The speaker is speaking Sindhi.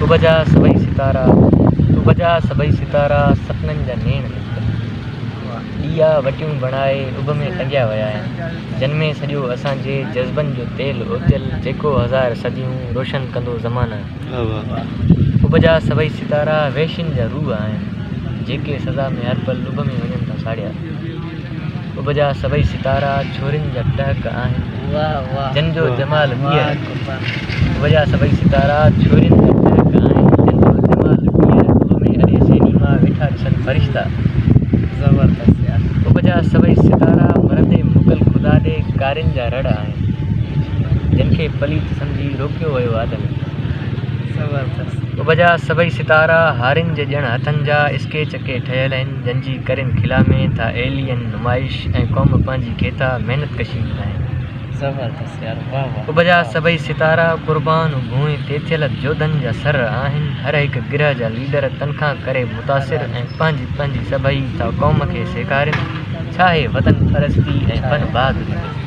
اڀ جا سڀئي ستارا، اڀ جا سڀئي ستارا سپنن جا نيڻ نڪتل. ڏيئا وٽيون بڻائي اڀ ۾ ٽنگيا ويا آهن، جن ۾ سڄو اسان جي جذبن جو تيل اوتيل، جيڪو هزار صديون روشن ڪندو زمانا. اڀ جا سڀئي ستارا وحشين جا روح آهن، جيڪي سزا ۾ هر پل اڀ ۾ وڃن ٿا ساڙيا. اڀ جا سڀئي ستارا ڇورين جا ٽهڪ آهن، جن جو جمال ٻيهر. اڀ جا سڀئي ستارا ڇورين جا ٽهڪ آهن، جن جو جمال ٻيهر. اڀ ۾ اڏي سينيما ويٺا ڏسن فرشتا. اڀ جا سڀئي ستارا مرندي مڪل خدا ڏي ڪارين جا رڙ آهن، جن کي پليت سمجهي روڪيو ويو آدم. اڀ جا سڀئي ستارا هارين جي ڄڻ هٿن جا اسڪيچ ڪي ٺهيل آهن، جن جي ڪرين خلا ۾ ٿا ايلين نمائش ۽ قوم پنهنجي کي ٿا محنت ڪشي ٻڌائين. اڀ جا سڀئي ستارا قربان ڀونء تي ٿيل جوڌن جا سر آهن، هر هڪ گرهه جا ليڊر تن کان ڪري متاثر ۽ پنهنجي پنهنجي سڀئي ٿا قوم کي سيکارين ڇاهي وطن پرستي ۽ فن بهادري.